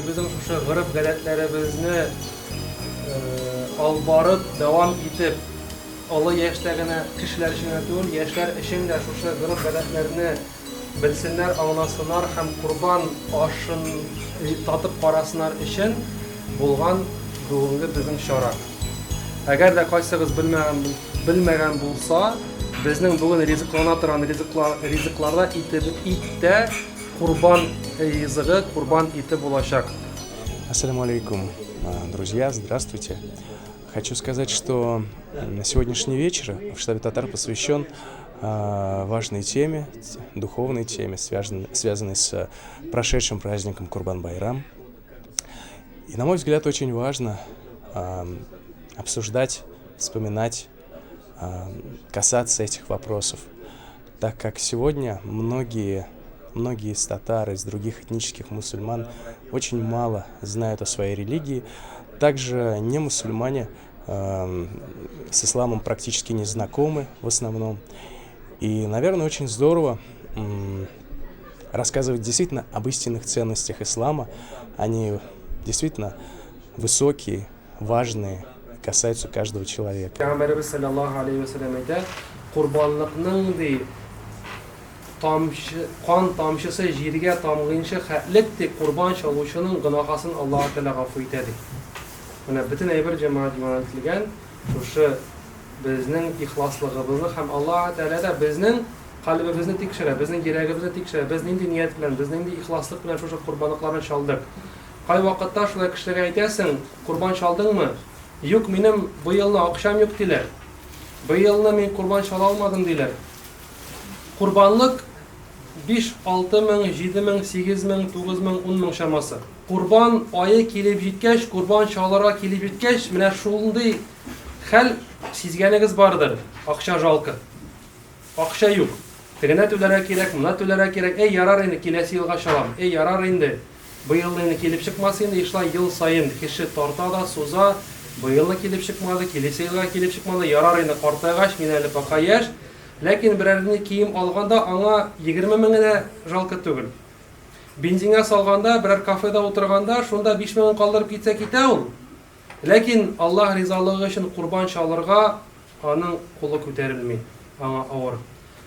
үзебезнең шушы гореф-гадәтләребезне алып барып, дәвам итеп, олы яшьтә генә кешеләр өчен генә түгел, яшьләр өчен дә шушы гореф-гадәтләрне белсеннәр, аңласыннар һәм корбан ашын татып карасыннар өчен булган бүгенге безнең чара. Әгәр дә кайсыгыз белмәгән, белмәгән булса, безнең бүген ризыклана торган ризыклар, ризыкларда ите, ит тә корбан ризыгы, корбан ите булачак. Ассаляму алейкум, друзья, здравствуйте. Хочу сказать, что на сегодняшний вечер в штабе татар посвящен важной теме, духовной теме, связанной с прошедшим праздником Курбан-Байрам. И, на мой взгляд, очень важно обсуждать, вспоминать, касаться этих вопросов, так как сегодня многие, многие из татар, из других этнических мусульман очень мало знают о своей религии. Также не мусульмане с исламом практически не знакомы в основном. И, наверное, очень здорово рассказывать действительно об истинных ценностях ислама. Они действительно высокие, важные, касаются каждого человека. Пәйгамбәребез салләллаһу алейһи вә сәлләм әйтә, корбанлыкның ди тамчы, кан тамчысы җиргә тамгынчы хәтлек ди корбан чалучының гөнаһасын Аллаһы Тәгалә гафу итә ди. Менә бөтен әйбер җәмәгать юнәлтелгән шушы безнең ихласлыгыбызны һәм Аллаһы Тәгалә дә безнең кальбебезне тикшерә, безнең йөрәгебезне тикшерә, без нинди ният белән, без нинди ихласлык белән шушы корбанлыкларны чалдык. Кайвакытта шулай кешеләргә әйтәсең, корбан чалдыңмы? Юк, минем быелны акчам юк, диләр. Быелны мин корбан чала алмадым, диләр. Корбанлык 5, 6 мең, 7 мең, 8 мең, 9 мең, 10 мең чамасы. Корбан ае килеп җиткәч, корбан чалырга килеп җиткәч, менә шундый хәл сизгәнегез бардыр, акча жалко. Акча юк. Тегенә түләргә кирәк, мона түләргә кирәк. Әй, ярар инде, киләсе елга чалам. Әй, ярар инде, быелны инде килеп чыкмас инде. И шулай ел саен кеше тарта да суза. Быелны килеп чыкмады, киләсе елга килеп чыкмады. Ярар инде, картайгач, мин әле пока яшь. Ләкин берәрне кием алганда аңа 20 меңе дә жалко түгел. Бензинга салганда, берәр кафеда утырганда, шунда 5 меңен калдырып китсә китә ул. Ләкин Аллаһ ризалыгы өчен корбан чалырга аның кулы күтәрелми, аңа авыр.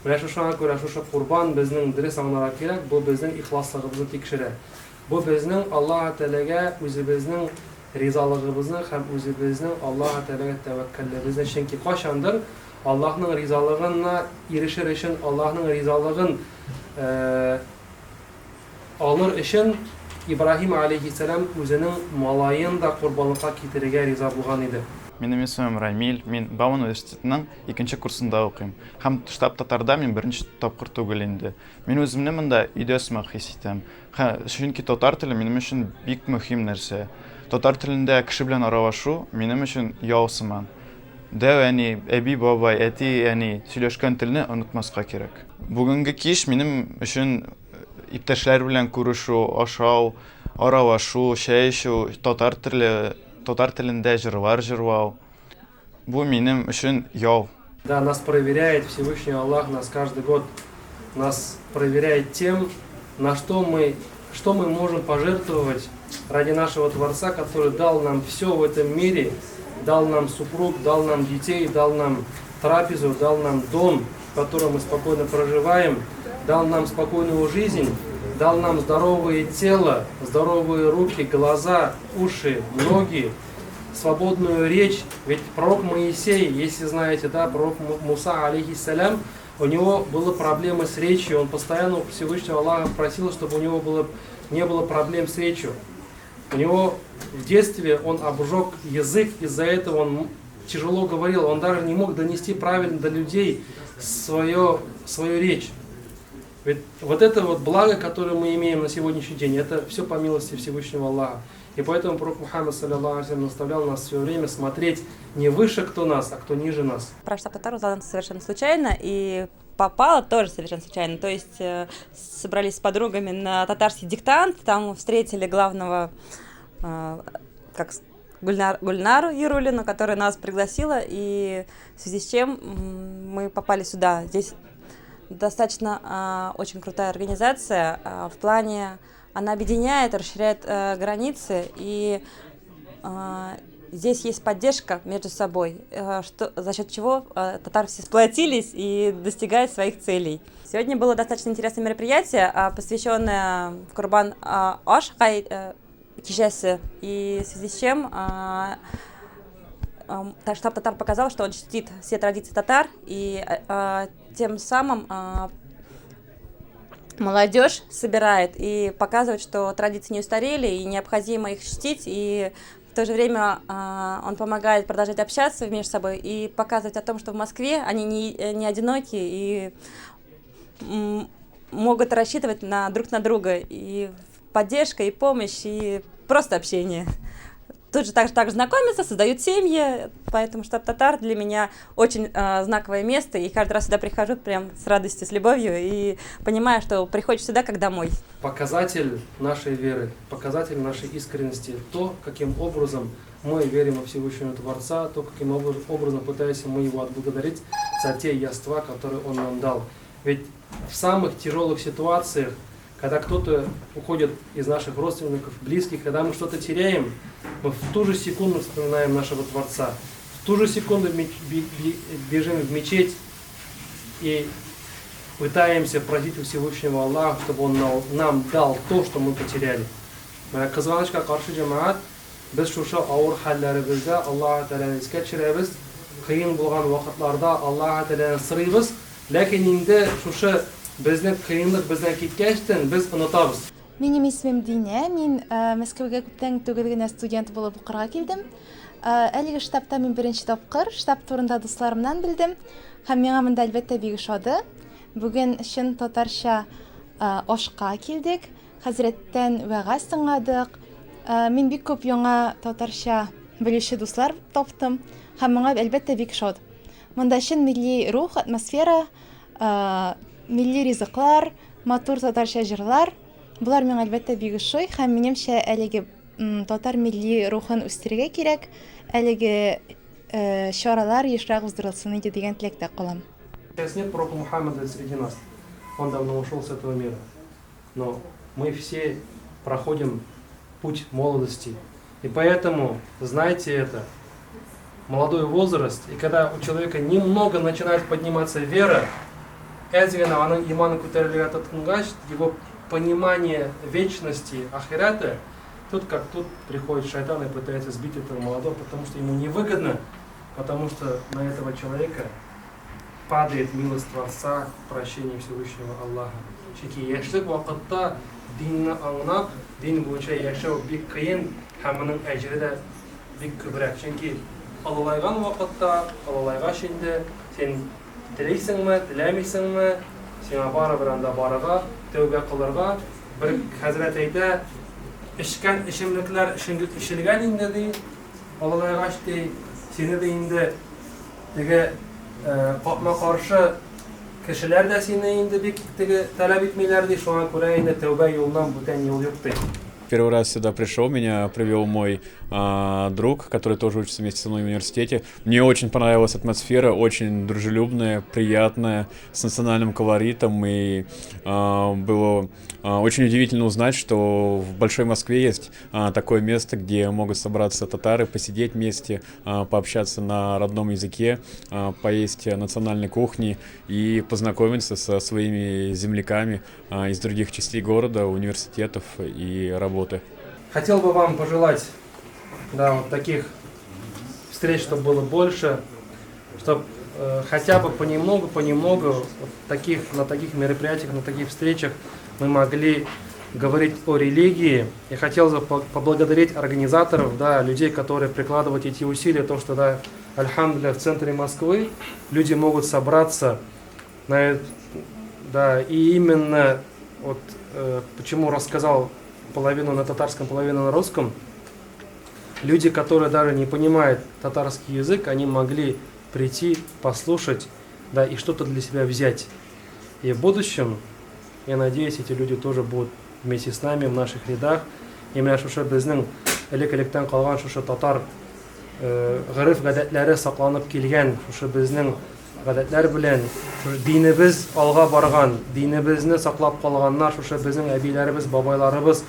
Менә шушыңа күрә шушы корбан безнең дөрес аңларга кирәк, бу безнең ихласлыгыбызны тикшерә. Бу безнең Аллаһ Тәгаләгә үзебезнең ризалыгыбызны һәм үзебезнең Аллаһ Тәгаләгә тәвәккәллегебезне, чөнки кайчандыр Аллаһның ризалыгына ирешер өчен, Аллаһның ризалыгын алыр өчен Ибраһим аләйһиссәлам үзенең малаен да корбанлыкка китерергә риза булган иде. Минем исемем Рамил, мин Бауман университетының икенче курсында укыйм. Һәм штаб татарда мин беренче тапкыр түгел инде. Мин үземне монда өйдә сымак хис итәм. Чөнки татар теле минем өчен бик мөһим нәрсә. Татар телендә кеше белән аралашу минем өчен ял сыман. Дәү әни, әби, бабай, әти, әни сөйләшкән телне онытмаска кирәк. Бүгенге кич минем өчен иптәшләр белән күрешү, ашау, аралашу, чәй эчү, татар теле, татар телендә җырлар җырлау. Бу минем өчен ял. Да, нас проверяет Всевышний Аллах, нас каждый год нас проверяет тем, на что мы, что мы можем пожертвовать ради нашего Творца, который дал нам все в этом мире, дал нам супруг, дал нам детей, дал нам трапезу, дал нам дом, в котором мы спокойно проживаем, дал нам спокойную жизнь, дал нам здоровое тело, здоровые руки, глаза, уши, ноги, свободную речь. Ведь пророк Моисей, если знаете, да, пророк Муса, алейхиссалям, у него была проблема с речью, он постоянно у Всевышнего Аллаха просил, чтобы у него было, не было проблем с речью. У него в детстве он обжег язык, из-за этого он тяжело говорил, он даже не мог донести правильно до людей свое, свою речь. Ведь вот это вот благо, которое мы имеем на сегодняшний день, это все по милости Всевышнего Аллаха. И поэтому пророк Мухаммад, саллиллаху наставлял нас все время смотреть не выше кто нас, а кто ниже нас. Про штаб татар узнала совершенно случайно, и попала тоже совершенно случайно. То есть собрались с подругами на татарский диктант, там встретили главного, как Гульнару Яруллину, которая нас пригласила, и в связи с чем мы попали сюда. Здесь достаточно очень крутая организация в плане Она объединяет, расширяет границы, и здесь есть поддержка между собой, что, за счет чего татары все сплотились и достигают своих целей. Сегодня было достаточно интересное мероприятие, посвященное Корбан Аш кичәсе, и в связи с чем штаб татар показал, что он чтит все традиции татар, и тем самым молодежь собирает и показывает, что традиции не устарели, и необходимо их чтить, и в то же время он помогает продолжать общаться между собой и показывать о том, что в Москве они не одиноки и могут рассчитывать на друг на друга, и поддержка, и помощь, и просто общение. Тут же также знакомятся, создают семьи, поэтому штаб татар для меня очень знаковое место, и каждый раз сюда прихожу прям с радостью, с любовью, и понимаю, что приходишь сюда как домой. Показатель нашей веры, показатель нашей искренности, то, каким образом мы верим во Всевышнего Творца, то, каким образом пытаемся мы его отблагодарить за те яства, которые он нам дал. Ведь в самых тяжелых ситуациях, когда кто-то уходит из наших родственников, близких, когда мы что-то теряем, мы в ту же секунду вспоминаем нашего Творца, в ту же секунду бежим в мечеть и пытаемся просить у Всевышнего Аллаха, чтобы Он нам дал то, что мы потеряли. Кызганычка каршы, җәмәгать, без шушы авыр хәлләребездә Аллаһ Тәгаләне искә төшерәбез, кыен булган вакытларда Аллаһ Тәгаләне сорыйбыз, ләкин инде шушы безнең кыенлык бездән киткәчтен без онытабыз. Минем исемем Динә, мин Мәскәүгә күптән түгел генә студент булып укырга килдем. Әлеге штабта мин беренче тапкыр, штаб турында дусларымнан белдем һәм миңа монда, әлбәттә, бик ошады. Бүген чын татарча ашка килдек, хәзрәттән вәгазь тыңладык. Мин бик күп яңа татарча белүче дуслар таптым һәм моңа, әлбәттә, бик шат. Монда чын милли рух, атмосфера, милли ризыклар, матур татарча җырлар. Болар миңа, әлбәттә, бик ошый һәм, минемчә, әлеге татар милли рухын үстерергә кирәк. Әлеге чаралар ешрак уздырылсын иде дигән теләктә калам. Сейчас нет пророка Мухаммада среди нас. Он давно ушел с этого мира. Но мы все проходим путь молодости. И поэтому знайте это. Молодой возраст, и когда у человека немного начинает подниматься вера, әз генә аның иманы күтәрелергә тотынгач, его понимание вечности ахирата, тут как тут приходит шайтан и пытается сбить этого молодого, потому что ему невыгодно, потому что на этого человека падает милость Творца, прощение Всевышнего Аллаха. Чөнки яшьлек вакытта динне аңлап, дин буенча яшәү бик кыен һәм моның әҗере дә бик күбрәк. Чөнки олылайган вакытта, олылайгач инде, син телисеңме, теләмисеңме, сиңа барыбер анда барырга, тәүбә кылырга. Бер хәзрәт әйтә, эчкән эчемлекләр эчелгән инде, ди, олылайгач, ди, сине дә инде теге капма-каршы кешеләр дә сине инде бик теге таләп итмиләр, ди, шуңа күрә инде тәүбә юлыннан бүтән юл юк, ди. Первый раз сюда пришел, меня привел мой друг, который тоже учится вместе со мной в университете. Мне очень понравилась атмосфера, очень дружелюбная, приятная, с национальным колоритом. И было очень удивительно узнать, что в Большой Москве есть такое место, где могут собраться татары, посидеть вместе, пообщаться на родном языке, поесть национальной кухни и познакомиться со своими земляками из других частей города, университетов и работы. Хотел бы вам пожелать, да, вот таких встреч, чтобы было больше, чтобы хотя бы понемногу, понемногу вот на таких мероприятиях, на таких встречах мы могли говорить о религии. Я хотел бы поблагодарить организаторов, да, людей, которые прикладывают эти усилия, то, что, да, альхамдулилля, в центре Москвы люди могут собраться на, да, и именно вот почему рассказал половину на татарском, половину на русском, люди, которые даже не понимают татарский язык, они могли прийти, послушать, да, и что-то для себя взять. И в будущем, я надеюсь, эти люди тоже будут вместе с нами в наших рядах. И менә шушы безнең элек-электән калган шушы татар гореф-гадәтләре сакланып килгән, шушы безнең Гадәтләр белән шушы динебез алга барган, динебезне саклап калганнар, шушы безнең әбиләребез, бабайларыбыз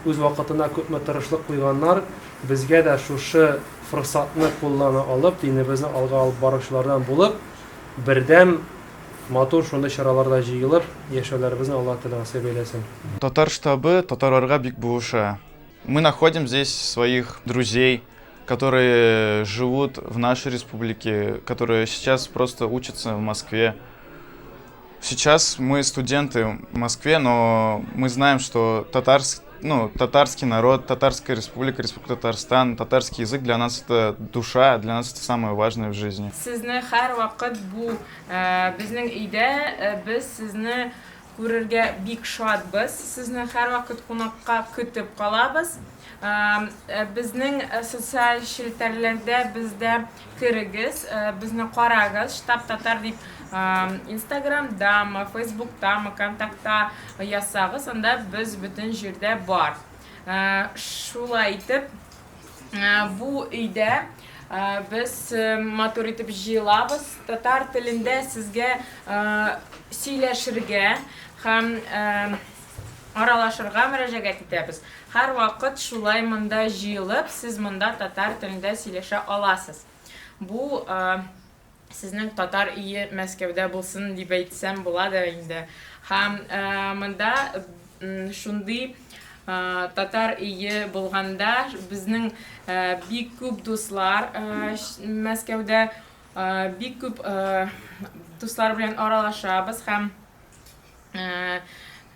үз вакытына күпме тырышлык куйганнар, безгә дә шушы форсатны куллана алып, динебезне алга алып баручылардан булып, бердәм матур шундый чараларда җыелып яшәүләребезне Аллаһ Тәгалә насыйп әйләсен. Татар штабы татарларга бик булыша. Мы находим здесь своих друзей, которые живут в нашей республике, которые сейчас просто учатся в Москве. Сейчас мы студенты в Москве, но мы знаем, что ну, татарский народ, Татарская республика, Республика Татарстан, татарский язык для нас это душа, для нас это самое важное в жизни. Сезне һәрвакыт бу безнең өйдә без сезне күрергә бик шатбыз. Сезне һәрвакыт кунакка көтеп калабыз. Безнең социаль челтәрләрдә бездә керегез, безне карагыз, Штаб татар дип Инстаграмдамы, Фейсбуктамы, Контактта язсагыз, анда без бөтен җирдә бар. Шулай итеп, бу өйдә без матур итеп җыелабыз. Татар телендә сезгә сөйләшергә һәм аралашырга мөрәҗәгать итәбез. Һәрвакыт шулай монда җыелып, сез монда татар телендә сөйләшә аласыз. Бу сезнең татар өе Мәскәүдә булсын дип әйтсәм була да инде. Һәм монда шундый татар өе булганда безнең бик күп дуслар Мәскәүдә бик күп дуслар белән аралашабыз һәм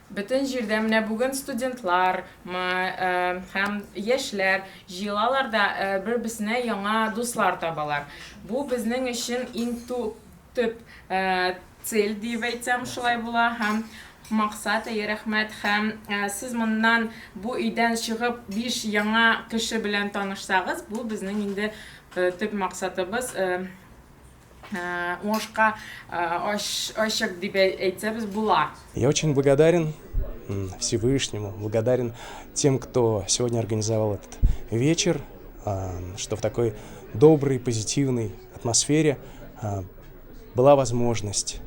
бөтен җирдә менә бүген студентлар һәм яшьләр җыелалар да бер-берсенә яңа дуслар табалар. Бу безнең өчен иң төп цель дип әйтсәм шулай була һәм максат, әйе, рәхмәт. Һәм сез моннан бу өйдән чыгып 5 яңа кеше белән танышсагыз, бу безнең инде төп максатыбыз уңышка ачык дип әйтсәбез була. Я очень благодарен Всевышнему, благодарен тем, кто сегодня организовал этот вечер, что в такой доброй, позитивной атмосфере была возможность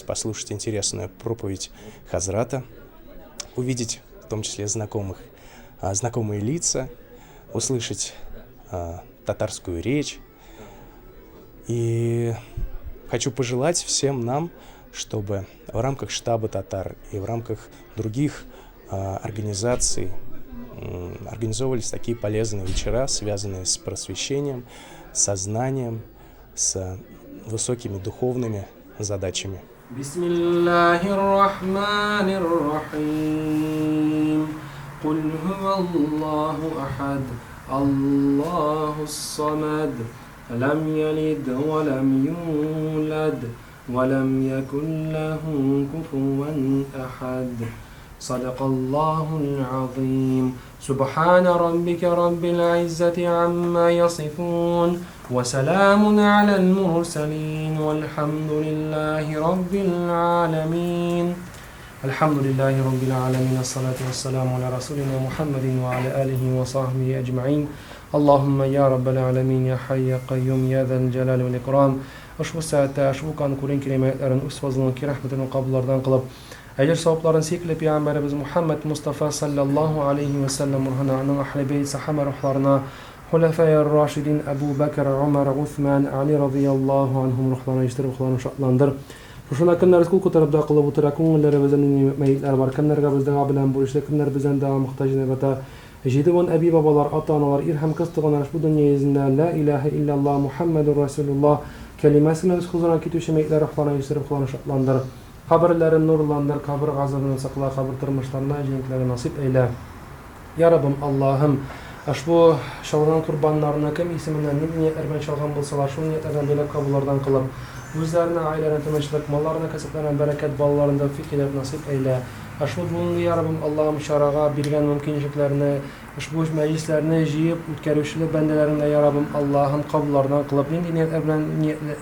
послушать интересную проповедь Хазрата, увидеть в том числе знакомые лица, услышать татарскую речь. И хочу пожелать всем нам, чтобы в рамках штаба татар и в рамках других организаций организовывались такие полезные вечера, связанные с просвещением, сознанием, с высокими духовными задачами. بسم الله الرحمن الرحيم قل هو الله أحد الله الصمد لم يلد ولم يولد ولم يكن له كفوا أحد صدق الله العظيم سبحان ربك رب العزة عما يصفون وسلام على المرسلين والحمد لله رب العالمين الحمد لله رب العالمين الصلاة والسلام على رسولنا محمد وعلى آله وصحبه أجمعين اللهم يا رب العالمين يا حي يا قيوم يا ذا الجلال والإكرام Ошбу сәгатьтә ошбу укыган Коръән Кәрим аятларын үз фазлың, рәхмәтең кабуллардан кылып, әҗер савапларын сөекле пәйгамбәребез Мухаммад Мустафа саллаллаһу алейхи ва сәлләм рухына, аның әһле бәйт, сахаба рухларына, Хулафаи Рашидин Абу Бәкр, Умар, Усман, Али радияллаһу анһум рухларына ирештереп, рухларын шатландыр. Шушында кемнәр кул күтәреп дога кылып утыра, күңелләребездә нинди мәетләр бар, кемнәргә без дога белән бурычлы, кемнәр бездән дога мохтаҗ нәбәтә. Җиде буын әби бабалар, ата-аналар, ир һәм кыз туганнар бу дөнья йөзендә ла илаһа илляллаһ Мухаммадур Расулуллаһ кәлимәсе белән үз хозурына китүче мәетләр рухларына ирештереп, рухларын шатландыр. Каберләрен нурландыр, кабер газабыннан сакла, кабер тормышларына җиңеллекләрне насыйп әйлә. Я Раббым, Аллаһым, ошбу чалган корбаннарны кем исеменнән нинди ниятләр белән чалган булсалар, шул ниятләрдән бәйләп кабуллардан кылып, үзләренә, гаиләләренә тынычлык, малларына, кәсепләренә бәрәкәт, балаларына тәүфик һидәят насыйп әйлә. Ошбу бүгенге, я Раббым, Аллаһым, чарага биргән мөмкинчелекләрне, ошбу мәҗлесләрне җыеп үткәрүчеле бәндәләреңне, я Раббым, Аллаһым, кабуллардан кылып, нинди ниятләр белән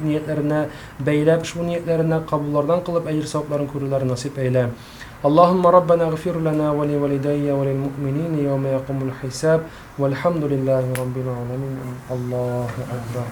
ниятләренә бәйләп, ошбу ниятләренә кабуллардан кылып, әҗер савапларын күрүләрен насыйп әйлә. اللهم ربنا اغفر لنا ولوالدي وللمؤمنين يوم يقوم الحساب والحمد لله رب العالمين الله أكبر.